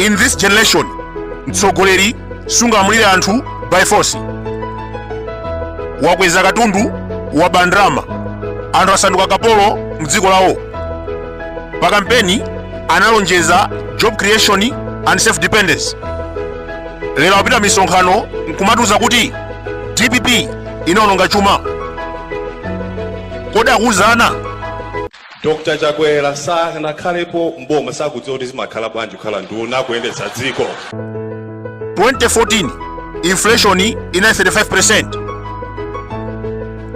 In this generation, mtsogoleri sungalamulire anthu by force. Wakweza katundu, waba ndalama, anthu asanduka kapolo mdziko lawo. Pa kampeni analonjeza job creation and self dependence. Lero apita misonkhano nkumatiuza kuti DPP inaononga chuma. Kodi akuuzana? Dr Chakwera sanakhalepo mboma, sakudziwa kuti zimakhala bwanji kukhala nduna kuyendetsa dziko. 2014 inflation inali 35%.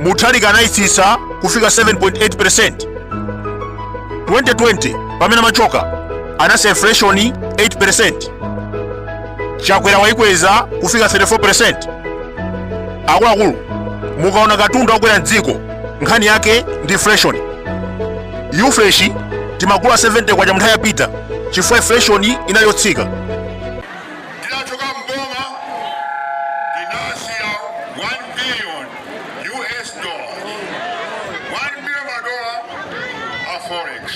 Mutharika anayitsitsa kufika 7.8%. 2020 pamene amachoka anasiya inflation 8%. Chakwera wayikweza kufika 34%. Akuluakulu, mukaona katundu akwera mdziko, nkhani yake ndi inflation. Ufresh timagula 70 kwacha munthawi yapita chifukwa inflation inali yotsika. Tinachoka mboma, tinasiya 1 billion US dollars, 1 billion madola a forex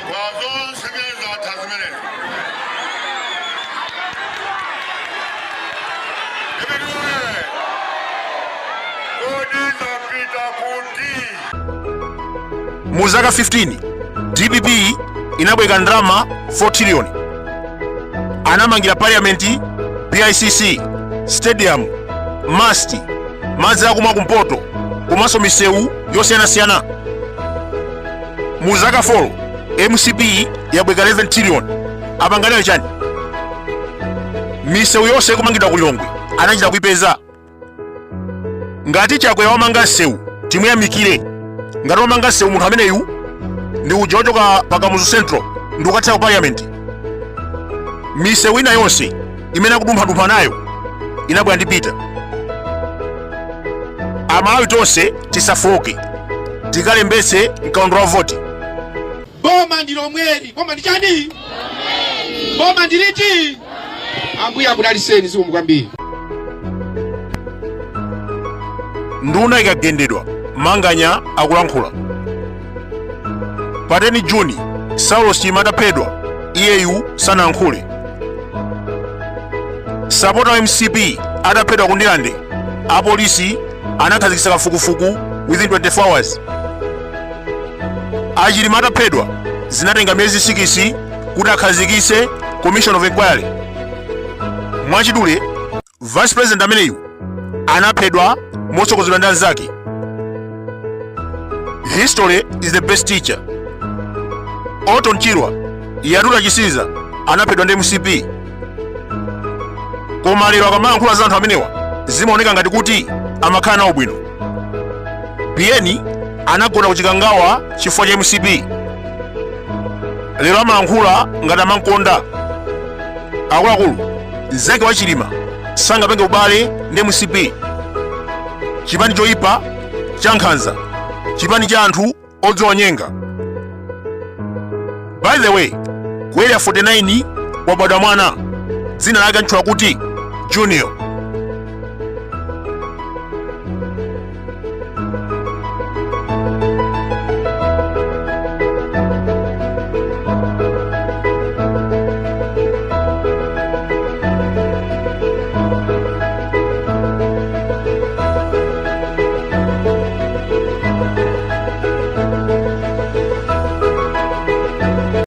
kwa zonse zimene zatha zimenezo. Kodi zapita kuti? Mu zaka 15 DPP inabweka ndalama 4 trillion. Anamangira parliament, BICC, stadium, MUST, madzi akumwa kumpoto, komanso misewu yosiyanasiyana. Mu zaka 4 MCP yabweka 11 trillion. Apanga nayo chani? Misewu yonse ikumangidwa ku Lilongwe anachita kuipeza. Ngati Chakwera wamanga msewu, timuyamikire. Ngati wamanga msewu munthu ameneyu ndi uja wachoka pa Kamuzu Central ndi kukathera ku parliament. Misewu ina yonse imene akudumphadumpha nayo inabwera ndi Peter. Amalawi tonse tisafoke, tikalembetse mkaundula wa voti. Boma ndi lomweli. Boma ndi chani? Boma ndi liti? Ambuye akudaliseni. Zikomo kwambiri. Nduna ikagendedwa, Manganya akulankhula. Pa 10 Juni Saulos Chilima ataphedwa, iyeyu sanayankhule. Sapota wa MCP ataphedwa ku Ndirande, apolisi anakhazikitsa kafukufuku within 24 hours. Achilima ataphedwa, zinatenga miyezi 6 kuti akhazikitse commission of inquiry. Mwachidule, vice president ameneyu anaphedwa motsogozedwa ndi anzake. History is the best teacher. Orton Chirwa, Yatuta Chisiza anaphedwa ndi MCP. Koma lero akamayankhula za anthu amenewa zimaoneka ngati kuti amakhala nawo bwino. Biyeni anagona kuchikangawa chifukwa cha MCP. Lero amalankhula ngati amankonda. Akuluakulu, mzake wa Chilima sangapange ubale ndi MCP, chipani choyipa, cha nkhanza, chipani cha anthu odziwa nyenga. By the way, ku Area 49 kwabadwa mwana, dzina lake antchula kuti Junior.